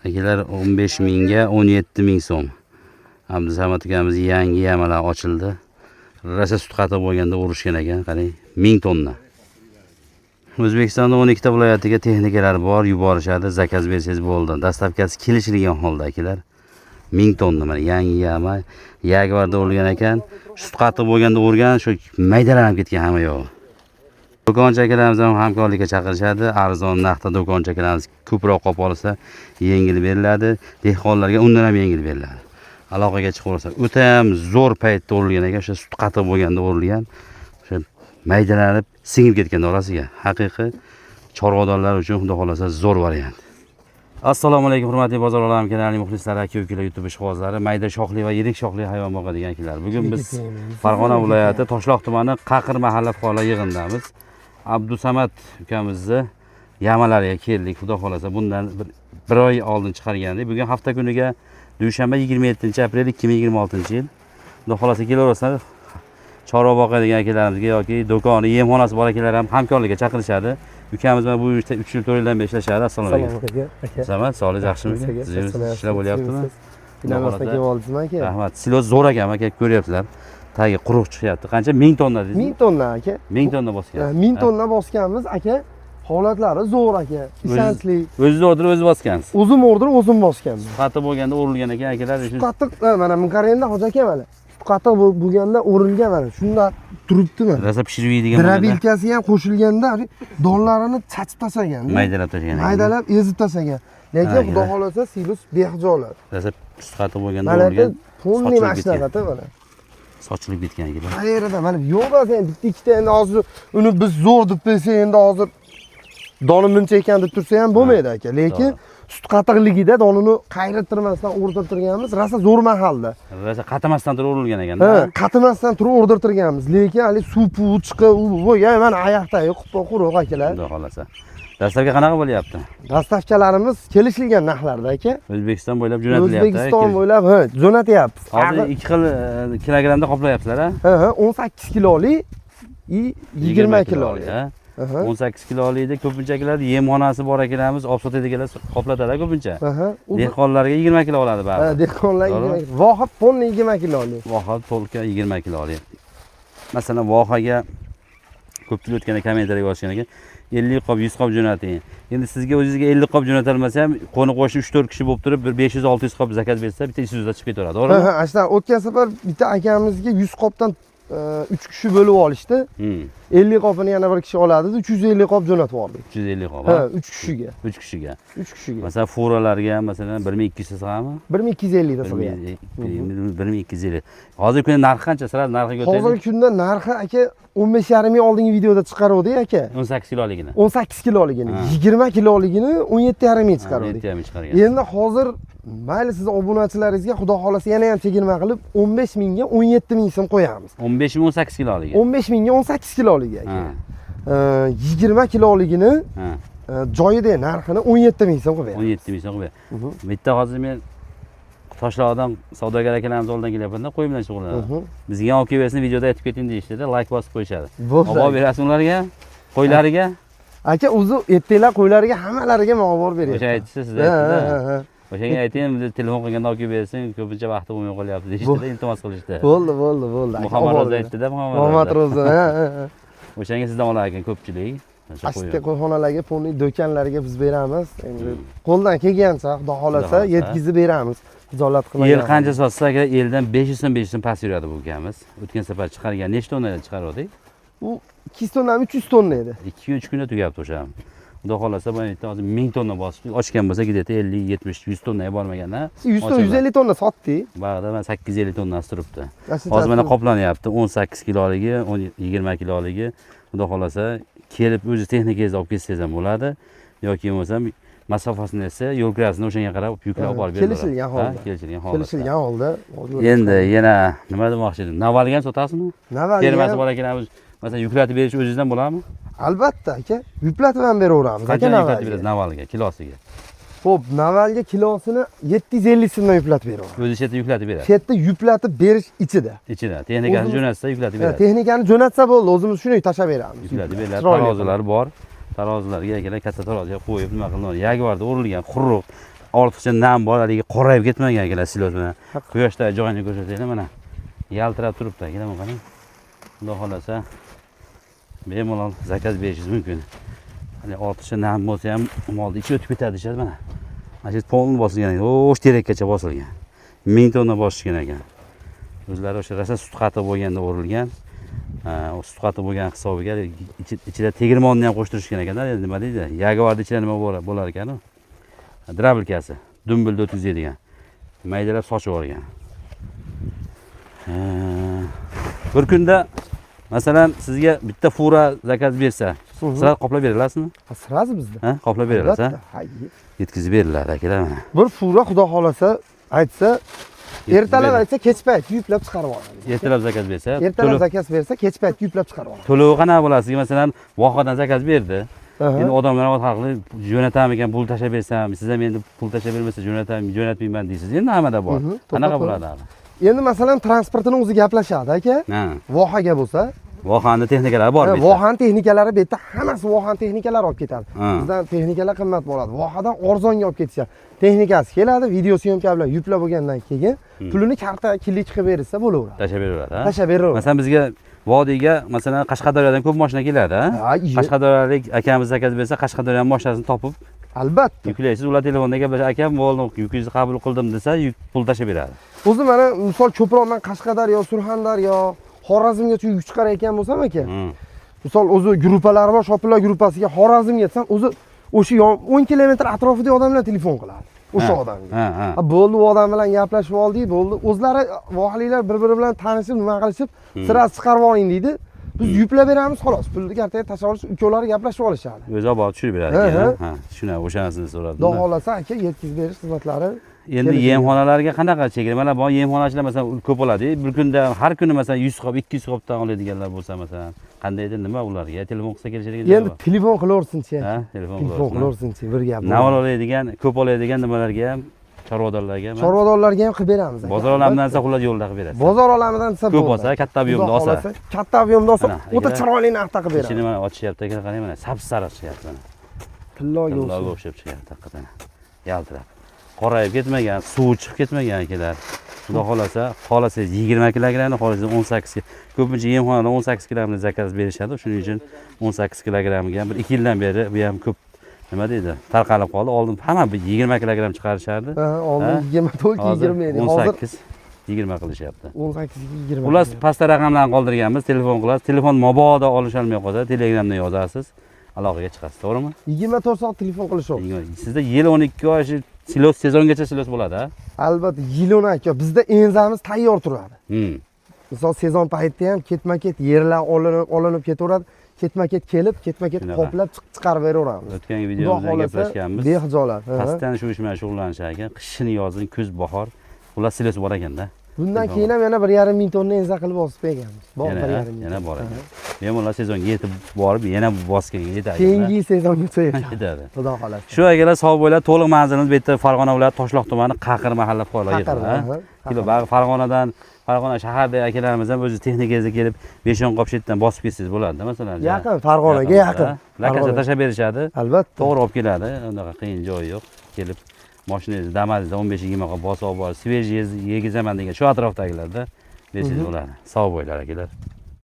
Akalar, 15 mingga 17 ming so'm. Abdusamad ukamiz yangi yamalar ochildi. Rosa sut qatiq bo'lganda urushgan ekan, qarang, 1000 tonna. O'zbekistonda 12 ta viloyatiga texnikalar bor, yuborishadi, заказ bersangiz bo'ldi. Доставка si kelishilgan holda, akalar. 1000 tonna mana yangi yama Yaguarda urilgan ekan. Sut qatiq bo'lganda urgan, shu maydalanib ketgan hamma yog'i. Do'konchi akalarimiz ham hamkorlikka chaqirishadi. Arzon narxda do'konchi akalarimiz ko'proq qop olsa, yengil beriladi. Dehqonlarga undan ham yengil beriladi. Aloqaga chiqaversa, o'ta ham zo'r paytda urilgan ekan, o'sha sut qatiq bo'lganda urilgan. O'sha maydalanib singib ketgan orasiga. Haqiqiy chorvadorlar uchun, xudo xohlasa, zo'r variant. Assalomu alaykum, hurmatli Bozor olam kanalining muxlislari, aka ukalar, YouTube ishqibozlari, mayda shoxli va yirik shoxli hayvon boqadigan akalar. Bugun biz Farg'ona viloyati Toshloq tumani, Qaqir mahalla fuqarolar yig'inidamiz. Abdusamad ukamizni yamalariga keldik. Xudo xohlasa, bundan bir oy oldin chiqargandik. Bugun hafta kuniga dushanba, 27 aprel 2026 yil. Xudo xohlasa, kelaverasizlar. Chorva boqadigan akalarimizga yoki do'koni, yemxonasi bor akalar ham hamkorlikka chaqirishadi. Ukamiz mana bu ishda 3 yil, 4 yildan beri ishlashadi. Assalomu alaykum. Assalomu alaykum, aka. Samad, sog'lik yaxshimi? Siz ishlar bo'lyaptimi? Inamasdan kelib oldingizmi, aka? Rahmat. Silos zo'r ekan, aka, ko'ryapsizlar. Tagi quruq chiqyapti. Qancha? 1000 tonna dedingizmi? 1000 tonna, aka. 1000 tonna bosgan. 1000 tonna bosganmiz, aka. Holatlari zo'r, aka. Ishonchli. O'zingiz order, o'zi bosgansiz. O'zim order, o'zim bosganman. Qatiq bo'lganda urilgan ekan, akalar. Sut qatiq, mana buni qarangda, hoji aka, mana. Sut qatiq bo'lganda o'rilgan, mana. Shunda turibdi mana. Rosa pishirib yeydigan bo'lganda Дробилка si ham qo'shilganda donlarini chachib tashlagan. Maydalab tashlagan ekan. Maydalab, ezib tashlagan. Lekin Ha, xudo xohlasa, silos behijolat. Rosa sut qatiq bo'lganda Mana urilgan. полный Sochilib mana ketgan. shunaqada mana. Sochilib ketgan, akalar. Qayerida mana yo'q sen bitta ikkita, endi hozir uni biz zo'r deb qo'ysak, endi hozir doni muncha ekan deb tursa ham bo'lmaydi, aka. Lekin sut qatiqligida donini qayriltirmasdan o'rdirtirganmiz, rosa zo'r mahalda. Rosa qatimasdan turib urilgan ekan. Ha, qatimasdan turib o'rdirtirganmiz. Lekin hali suv puvi chiqib, u bu ya mana oyoqdagi quppa quruq, akalar. Xudo xohlasa. Доставка qanaqa bo'lyapti? Доставка larimiz kelishilgan narxlarda, aka. O'zbekiston bo'ylab jo'natilyapti. O'zbekiston bo'ylab, ha, jo'natyapmiz. Hozir ikki xil kilogrammda qoplayapsizlar, a? Ha, 18 kiloli и 20 kiloli. Ha? Aha. 18 kilolikda ko'pincha akalar, yemxonasi bor akalarimiz olib sotadiganlar qoplatadi ko'pincha. Aha. Dehqonlarga 20 kilo oladi Ha, baribir. dehqonlar To'g'rimi? 20, voha полный 20 kiloli. Voha to'lka 20 kilolik. Masalan, vohaga ko'pchilik o'tganda kommentariyga yozishgan ekan, 50 qop, 100 qop jo'nating. Endi sizga, o'zingizga 50 qop jo'natilmasa ham, qo'ni qo'shni 3-4 kishi bo'lib turib, bir 500-600 qop заказ bersa, bitta Isuzu'da chiqib ketaveradi, to'g'rimi? Ha, ana shunaqa. O'tgan safar bitta akamizga 100 qopdan 3 kishi bo'lib olishdi. 50 qopini yana bir kishi oladi, 350 qop jo'natib yubordik. 350 qop. Ha, Ha? 3 kishiga. 3 kishiga. 3 kishiga. Masalan, furalarga ham, masalan, 1200 sig'adimi? 1250 ta sig'yapti. 1250. Hozirgi kunda narxi qancha? Sira narxiga Hozirgi o'taylik. kunda narxi, aka, 15,5 ming, oldingi videoda chiqaruvdik, aka. 18 kiloligini. 18 kiloligini, Ha. 20 kiloligini 17,5 ming chiqaruvdik. 17,5 chiqargan. Endi hozir mayli, sizni obunachilaringizga, xudo xohlasa, yana ham chegirma qilib 15 mingga 17 ming so'm qo'yamiz. 15 ming 18 kiloligi. 15 mingga 18 kiloligi, aka. Ha. 20 kiloligini Ha. Joyida narxini 17 ming so'm qilib beramiz. 17 ming so'm qilib beradi. Bitta hozir men Toshloqdan savdogar akalarimiz oldidan kelyapmanda, qo'y bilan shug'ullanadi. Bizga ham olib kelib bersin, videoda aytib keting deyishdida, layk bosib qo'yishadi. Bo'ldi. Olib berasiz ularga, qo'ylariga. Aka, o'zi ertaklar qo'ylariga, hammalariga man olib borib beryapman. O'sha aytishsa, siz Ha, aytdida. ha. O'shanga ayting, biz telefon qilganda olib kelib bersin, ko'pincha vaqti bo'lmay qolyapti deyishdida, iltimos qilishdi. Bo'ldi, aka, Muhammad olib Ro'za borib aytdida, Muhammad Muhammad Ro'za. Ro'za. Ha. O'shanga sizdan olar ekan ko'pchilik. O'sha Ashta qo'y. qo'yxonalarga, полный do'konlarga biz beramiz. Endi qo'ldan kelgancha, xudo xohlasa, xohlasa. yetkazib beramiz. Xijolat qilmagan. El qancha sotsa, aka, eldan 500 so'm, 500 so'm past yuradi bu ukamiz. O'tgan safar chiqargan nechta tonna chiqargandik? U 200 tonna, 300 tonna edi. 2 kun, 3 kunda tugabdi o'sha ham. Xudo xohlasa, bu yerda hozir 1000 tonna bosib ochgan bo'lsa, где-то 50, 70, 100 tonnaga bormaganda. 100 tonna, 150 tonna sotdik. Bag'da mana 850 tonnasi turibdi. Ashta Hozir mana qoplanyapti. 18 kiloligi, 10, 20 kiloligi. Xudo xohlasa, kelib o'zi texnikangizni olib kelsangiz ham bo'ladi yoki bo'lmasam masofasini esa yo'l kirasini o'shanga qarab yuklab olib borib beriladi. Kelishilgan holda. Ha, kelishilgan holda. Kelishilgan holda. Endi yana nima demoqchi edim? Navalga ham sotasizmi? Navalga Termasi ham- bor ekan, masalan, yuklatib berish o'zingizdan bo'ladimi? Albatta, aka, yuklatib ham beraveramiz, aka, Qanchadan yuklatib navalga. berasiz navalga kilosiga? Xo'p, navalga kilosini 750 so'mdan yuklatib beraveramiz. O'zi shu yerda yuklatib beradi. Shu yerda yuklatib berish ichida. Ichida. Texnikasini jo'natsa, yuklatib beradi. Texnikani jo'natsa bo'ldi, o'zimiz shuni tashlab beramiz. Yuklatib beriladi. Chiroyli. Tarozilar bor. Tarozilarga akalar, katta taroziga qo'yib nima qilinadi? Yaguarda urilgan quruq. Ortiqcha nam bor, haligi qorayib ketmagan akalar silos bilan. Quyoshda joyini ko'rsataylik mana. Yaltirab turibdi akalar, mana qarang. Xudo xolasa bemalol zakaz berishingiz mumkin. Hali ortiqcha nam bo'lsa ham molni ichi o'tib ketadi deyishadi mana. Mana shu polni bosilgan ekan, o'sh terakkacha bosilgan. 1000 tonna bosishgan ekan. O'zlari o'sha rosa sut qatiq bo'lganda o'rilgan. Sut qatiq bo'lgan hisobiga ichida tegirmonni ham qo'shtirishgan ekanda, nima deydi? Yagovarni ichida nima bo'lar ekan u? Drabilkasi, dumbilda o'tkazadigan. Maydalab sochib yuborgan. Bir kunda masalan sizga bitta fura zakaz bersa, sizlar qoplab beralasizmi? Сразу bizda. Ha, qoplab berasiz, ha? Albatta. Ha, Yetkazib beriladi akalar mana. Bir fura xudo xolasa aytsa, Yetkazib ertalab beradi. aytsa, kech payt yuklab chiqarib oladi. Ertalab zakaz bersa, Ertalab zakaz bersa, kech payt yuklab chiqarib oladi. To'lovi qanaqa bo'ladi? Sizga masalan vohadan zakaz berdi. Aha. Endi odamlar har xil jo'natamikan, pul tashlab bersam, siz ham endi pul tashlab bermasa jo'natam, jo'natmayman deysiz. Endi hammada bor. Qanaqa to'g'ri. bo'ladi hali? Endi masalan transportini o'zi gaplashadi aka. Ha. Vohaga bo'lsa, Vohani texnikalari bor bu yerda. Vohani texnikalari bu yerda hammasi vohani texnikalari olib ketadi. Ha. Bizdan texnikalar qimmat bo'ladi. Vohadan arzonga olib ketishadi. Texnikasi keladi, video syomka bilan yuklab bo'lgandan keyin pulini karta klik qilib berilsa bo'laveradi. Tashlab beraveradi, ha? Tashlab beraveradi. Masalan bizga vodiyga masalan Qashqadaryodan ko'p mashina keladi, ha? Ha, iya. Qashqadaryolik akamiz zakaz bersa, Qashqadaryo mashinasini topib Albatta. yuklaysiz, ular telefonda gaplashib, akam bo'ldi, yukingizni qabul qildim desa, yuk pul tashlab beradi. O'zi mana misol ko'proq men Qashqadaryo, Surxondaryo, Xorazmgacha yuk chiqarayotgan bo'lsam aka, misol o'zi gruppalar bor, shopirlar gruppasiga Xorazmga desam, o'zi o'sha 10 kilometr atrofidagi odamlar telefon qiladi. O'sha odamga. Ha, ha. Ha, bo'ldi, u odam bilan gaplashib oldik, bo'ldi. O'zlari vohaliklar bir-biri bilan tanishib, nima qilishib, sirasi chiqarib oling deydi. Biz yuklab beramiz xolos. Pulni kartaga tashlab olish, ikkovlari gaplashib olishadi. O'zi olib borib tushirib beradi ekan, ha? Shuna o'shanasini so'radim. Xudo xohlasa aka yetkazib berish xizmatlari Endi kelishgan. yemxonalarga qanaqa chegirmalar bor? Yemxonachilar masalan ko'p oladi. Bir kunda har kuni masalan 100 qop, 200 qopdan oladiganlar bo'lsa masalan, qandaydir nima ularga telefon qilsa kelishadigan joyi Endi bor? telefon qilaversinchi. Ha, telefon Telefon qilaversin. qilaversinchi, bir gap. Navol oladigan, ko'p oladigan nimalarga ham, chorvadorlarga ham. Chorvadorlarga ham qilib beramiz aka. Bozor olamidan desa xullas yo'lda qilib berasiz. Bozor olamidan desa Ko'p bo'ldi. olsa, katta объем da Xudo olsa. xohlasa, katta объем da olsa, Mana, o'ta akalar, chiroyli narxda qilib Ichini beramiz. mana ochishyapti ekan, qarang mana, sap-sariq chiqyapti mana. Tilloga Tilloga o'xshab. o'xshab chiqyapti haqiqatan. Yaltirab. Qorayib ketmagan, suvi chiqib ketmagan akalar. Xudo xolasa, xohlasangiz 20 kilogrammni, xohlasangiz 18 kg. Ko'pincha yemxonada 18 kilogrammni zakaz berishadi. Shuning uchun 18 kilogramga ham bir 2 yildan beri bu ham ko'p nima deydi, tarqalib qoldi. Oldin hamma bir 20 kilogramm chiqarishardi. Ha, oldin Ha? 20 to'lki Hozir 20 edi. Hozir 18 20 qilishyapti. 18 20. Xullas pastda raqamlarni qoldirganmiz, telefon qilasiz. Telefon mabodo olisholmay qolsa, Telegramda yozasiz. Aloqaga chiqasiz, to'g'rimi? 24 soat telefon qilishyapti. Sizda yil 12 oy shu silos sezongacha silos bo'ladi, ha? Albatta, yil aka, bizda enzamiz tayyor turadi. Misol sezon paytida ham ketma-ket yerlar olinib ketaveradi. Ketma-ket kelib, ketma-ket Shunaqa. qoplab chiqarib beraveramiz. O'tgan Xudo videomizda xohlasa gaplashganmiz. behijolat. Ha. Pastdan shu ish bilan shug'ullanishar ekan. Qishini, yozini, kuz, bahor. Xullas silos bor ekanda. Bundan Telefon. keyin ham yana 1,5 ming tonna enza qilib bosib berganmiz. Bor Yana, 1,5 ming. yana tonna. bor ekan. Bemalol sezonga yetib borib, yana bosganga yetadi. Keyingi sezongacha yetadi. Yetadi. Xudo xohlasa. Shu akalar sog' bo'linglar. To'liq manzilimiz bu yerda Farg'ona viloyati Toshloq tumani Qaqir mahalla fuqarolar Qaqir, yig'ini. aha, Kilo bag'i Farg'onadan, Farg'ona shahardagi akalarimiz ham o'zi texnikangizga kelib 5-10 qop shu yerdan bosib ketsangiz bo'ladi, masalan. Yaqin, Farg'onaga yaqin. Lakasa Farg'ona. tashlab berishadi. Albatta. To'g'ri olib keladi. Unaqa qiyin joyi yo'q. Kelib mashinangizni Damas'da 15-20 qop bosib olib borib, svejiy yegizaman degan shu atrofdagilarda bersangiz bo'ladi. Sog' bo'linglar akalar.